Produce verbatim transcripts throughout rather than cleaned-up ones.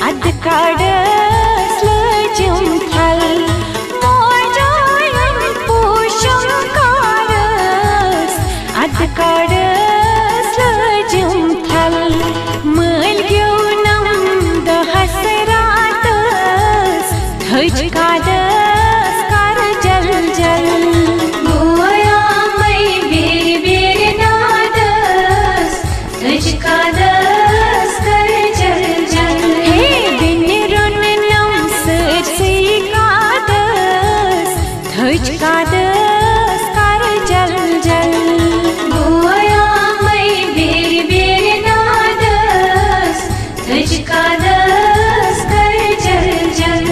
ادٕ کڑس لٲجِم پھل، موجاین پوشم کارس۔ ادٕ کڑس لٲجِم پھل، مٲلۍ گیونم دۄہس راتس۔ تھٔج قدس کر جل جل، گویا مے بیرِ بیرِ نادس۔ تھٔج قدس کر جل جل۔ ہے بِنہِ روٚننم سٲرسٕے قدس، تھٔج قدس کر جل جل۔ گویا مے بیرِ بیرِ نادس، تھٔج قدس کر جل جل۔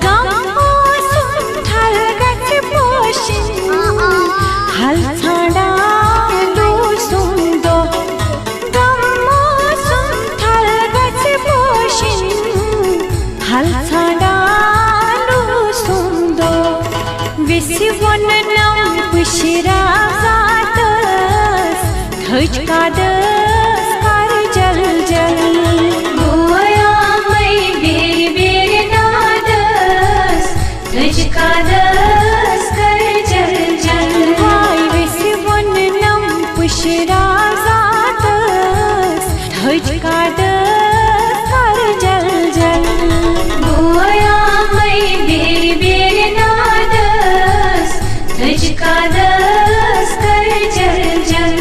غم اوسُم تھل گژھِ پوشِن، ہل ژھانڈان روٗزُم دۄہ۔ غم اوسُم تھل گژھِ پوشِن، ہل ژھانڈان روٗزُم دۄہ۔ ویسہِ ووٚننم پُشراو ذاتس، تھٔج قدس کر جل جل۔ گویا مے بیرِ بیرِ نادس، تھٔج قدس کر جل جل۔ واے ویسہِ ووٚننم پُشراو ذاتس، تھٔج قدس کر جل جل۔ گویا مے بیرِ بیرِ نادس، تھٔج قدس کر جل جل۔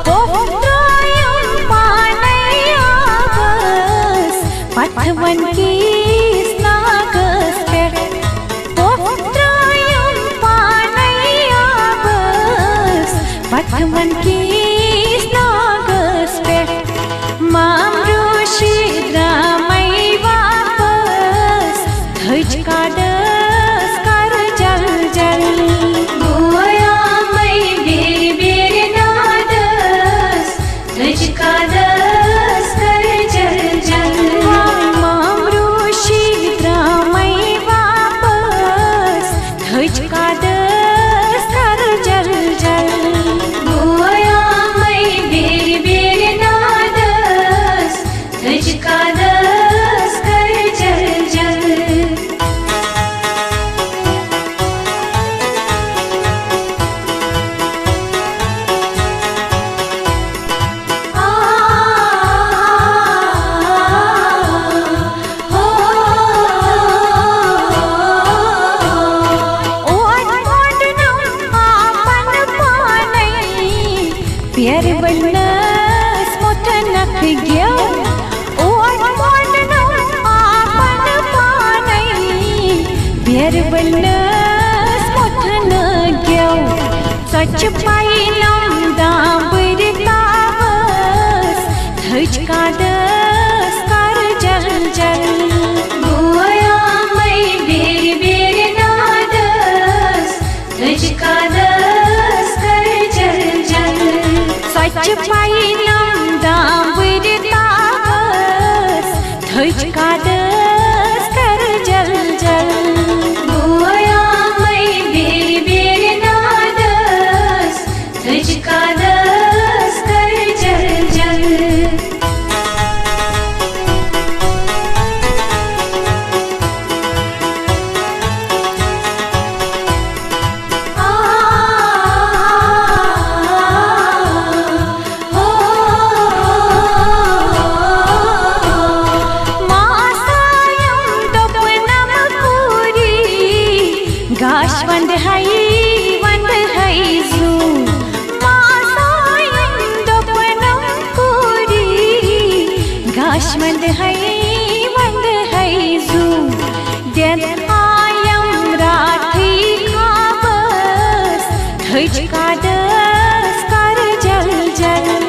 پۄپھ ترٛٲیِم پانے آبس، پتھوَن کِس ناگس پٮ۪ٹھ۔ پۄپھ ترٛٲیِم پانے آبس، پتھوَن کِس ناگس پٮ۪ٹھ۔ مام روشی درٛامے واپس، تھٔج قدس کر جل جل۔ گویا مے بیرِ بیرِ نادس، تھٔج قدس کر جل جل۔ واے مام روشی درٛامے واپس، تھٔج قدس کر جل جل۔ گویا مے بیرِ بیرِ نادس، تھٔج قدس کر جل جل۔ اور مانڈنم آپن پانے، پیر ولنس متنک گیو۔ اور مانڈنم آپن پانے، پیر ولنس متنک گیو۔ سۄچھ پاینم دامبر تاوس، تھٔج قدس کر جل جل۔ گویا مے بیرِ بیرِ نادس، تھٔج قدس کر جل جل۔ سۄچھ پاینم دامبر تاوس، تھٔج قدس کر جل جل۔ گویا مے بیرِ بیرِ نادس، تھٔج قدس کر جل جل۔ ماسایم دوٚپنم کوٗری، گاش وندٕ ہے، وندٕ ہے زوٗ۔ ماسایم دوٚپنم کوٗری، گاش وندٕ ہے، وندٕ ہے زوٗ۔ دٮ۪د آیم راتھٕے خوابس، تھٔج قدس کر جل جل۔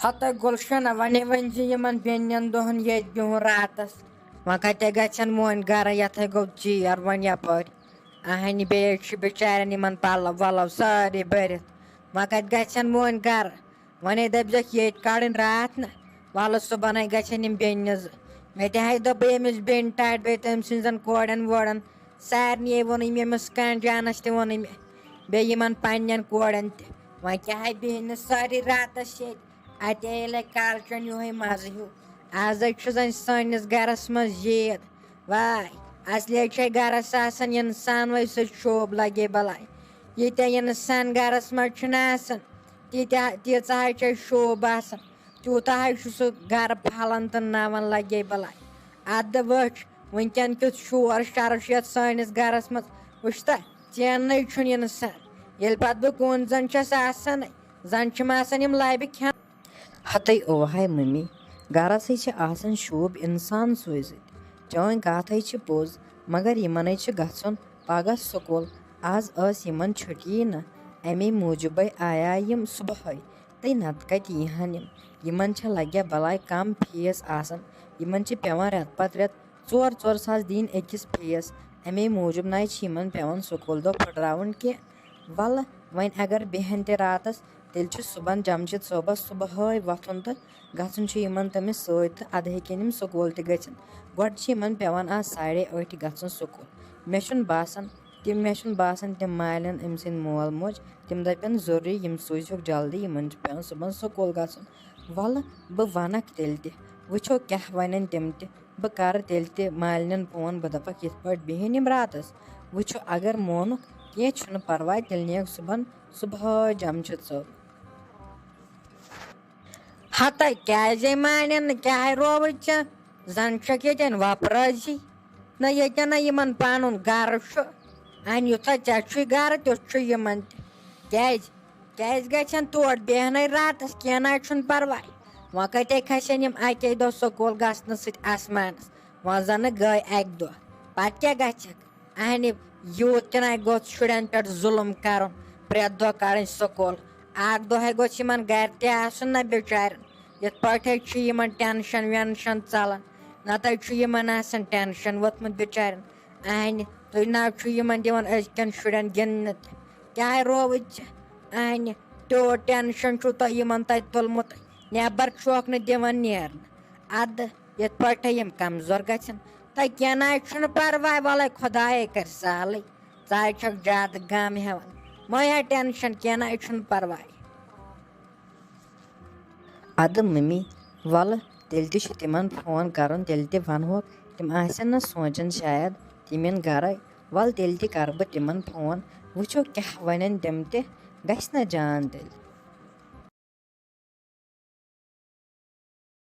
ہتہٕ گُلشنہ، وۄنۍ ؤنۍ زِ یِمن بیٚنٮ۪ن دۄہن ییٚتہِ بِہُن راتس۔ وۄنۍ کتہِ گژھن مۄنۍ گرٕ، یتھے گوٚو ژیر وۄنۍ یپٲرۍ۔ اہنہِ بیٚیہِ چھِ بِچارٮ۪ن یِمن پلو ولو سٲری بٔرِتھ۔ وۄنۍ کتہِ گژھن مۄنۍ گرٕ؟ وۄنۍ دٔپزٮ۪کھ ییٚتہِ کڑٕنۍ راتھ نہ۔ ولہٕ صُبحن گژھن یِم بیٚنہِ زٕ۔ مےٚ تہِ ہاے دوٚپ بہٕ ییٚمِس بیٚنہِ ٹاٹھۍ بیٚیہِ تٔمۍ سٕنٛزن کورٮ۪ن وورٮ۪ن۔ سارنٕے ووٚنُم، ییٚمِس کانٛہہ جانس تہِ ووٚنُم، بیٚیہِ یِمن پننٮ۪ن کورٮ۪ن تہِ۔ وۄنۍ کیٛاہ ہے بیٚہنہِ سٲری راتس ییٚتہِ؟ اتے ییٚلہِ کالچن یِہوے مزٕ ہیوٗ۔ آز حظ چھُ زن سٲنِس گرس منٛز یید۔ واے، اصلی چھے گرس آسان انسان وے سۭتۍ شوب لگے بلاے۔ ییٖتیٛاہ انسان گرس منٛز چھُنہٕ آسان، تیٖتیٛاہ، تیٖژاہ حظ چھے شوب آسان۔ تیوٗتاہ حظ چھُ سُہ گرٕ پھلان تہٕ نوان لگے بلاے۔ ادٕ وٕچھ، وٕنکیٚن کیُتھ شور شر چھُ یتھ سٲنِس گرس منٛز۔ وٕچھ تہ، ژیننٕے چھُنہٕ انسان۔ ییٚلہِ پتہٕ بہٕ کُن زن چھس آسان، زن چھِم آسان یِم لبہِ کھٮ۪ن۔ ہتے اوہاے ممی، گرسٕے چھِ آسان شوٗب اِنسان سوٗزِتھ۔ چٲنۍ کتھ ہے چھِ پوٚز، مگر یِمن ہے چھِ گژھُن پگاہ سکوٗل۔ آز ٲس یِمن چھُٹی نہ، اَمے موٗجوٗبے آیے یِم صُبحٲے۔ تہٕ نتہٕ کتہِ یِہن یِم؟ یِمن چھےٚ لگیا بلاے کم فیٖس آسان۔ یِمن چھِ پٮ۪وان رٮ۪تہٕ پتہٕ رٮ۪تہٕ ژور ژور ساس دِنۍ أکِس فیٖس۔ اَمے موٗجوٗب نَے چھِ یِمن پٮ۪وان سکوٗل دۄہ پھٕٹراوُن کینٛہہ۔ ولہٕ، وۄنۍ اگر بیٚہن تہِ راتس، تیٚلہِ چھُ صُبحن جمشید صٲبس صُبحٲے وۄتھُن تہٕ گژھُن چھُ یِمن تٔمِس سۭتۍ تہٕ ادٕ ہیٚکن یِم سکوٗل تہِ گٔژھِتھ۔ گۄڈٕ چھِ یِمن پٮ۪وان آز ساڑے ٲٹھِ گژھُن سکوٗل۔ مےٚ چھُنہٕ باسان تِم، مےٚ چھُنہٕ باسان تِم مالٮ۪ن أمۍ سٕنٛدۍ مول موج، تِم دپن ضروٗری یِم سوٗزہوکھ جلدی، یِمن چھُ پٮ۪وان صُبحن سکوٗل گژھُن۔ ولہٕ، بہٕ ونکھ تیٚلہِ تہِ، وٕچھو کیٛاہ ونن تِم تہِ۔ بہٕ کرٕ تیٚلہِ تہِ مالِنٮ۪ن فون، بہٕ دَپَکھ یِتھ پٲٹھۍ بِہِن یِم راتَس۔ وٕچھو اگر مونُکھ، کینٛہہ چھُنہٕ پَرواے، تیٚلہِ نِیَکھ صُبحن صُبحٲے جمشید صٲب۔ ہَتَے کیٛازے مانن نہٕ، کیٛاہ رووُے ژےٚ؟ زَن چھَکھ ییٚتٮ۪ن وۄپرٲزی۔ نہ ییٚتٮ۪ن نہ یِمَن پَنُن گَرٕ چھُ۔ اَنہِ یُتھا ژےٚ چھُے گَرٕ، تیُتھ چھُ یِمَن تہِ۔ کیٛازِ؟ کیٛازِ گژھن تور بیٚہنَے راتَس؟ کینٛہہ نہ حظ چھُنہٕ پَرواے۔ وۄنۍ کَتے کھسن یِم اَکے دۄہ سکوٗل گژھنہٕ سۭتۍ آسمانَس؟ وۄنۍ زَنہٕ گٔے اَکہِ دۄہ۔ پَتہٕ کیٛاہ گژھٮ۪کھ؟ اَہنہِ، یوٗت تہِ نَے گوٚژھ شُرٮ۪ن پٮ۪ٹھ ظُلُم کَرُن، پرٛٮ۪تھ دۄہ کَڑٕنۍ سکوٗل۔ اَکھ دۄہ ہے گوٚژھ یِمَن گَرِ تہِ آسُن نہ بِچارٮ۪ن۔ یِتھ پٲٹھۍ ہے چھُ یِمَن ٹٮ۪نشَن وٮ۪نشَن ژَلان، نَتہٕ حظ چھُ یِمَن آسان ٹٮ۪نشَن ووٚتھمُت بِچارٮ۪ن۔ اَہنہِ، تُہۍ نہ حظ چھُو یِمَن دِوان أزکٮ۪ن شُرٮ۪ن گِنٛدنہٕ تہِ۔ کیٛاہ رووُے ژےٚ؟ اَہنہِ، تیوٗت ٹٮ۪نشَن چھُو تۄہہِ یِمَن تَتہِ تُلمُت، نٮ۪بَر چھُکھ نہٕ دِوان نیرنہٕ۔ اَدٕ یِتھ پٲٹھۍ یِم کمزور گژھن۔ تہٕ کینٛہہ نہ حظ چھُنہٕ پرواے، وَلَے خۄدایے کَرِ سہلٕے۔ ژٕ حظ چھَکھ زیادٕ غم ہٮ۪وان۔ مہ ہےٚ ٹٮ۪نشَن، کینٛہہ نہ حظ چھُنہٕ پرواے۔ اَدٕ مٔمی، وَلہٕ تیٚلہِ تہِ چھُ تِمَن فون کَرُن، تیٚلہِ تہِ وَنہوکھ۔ تِم آسن نہ سونٛچان شاید تِم یِن گَرَے۔ وَلہٕ تیٚلہِ تہِ کَرٕ بہٕ تِمَن فون، وٕچھو کیٛاہ وَنن تِم تہِ۔ گژھِ نہ جان تیٚلہِ۔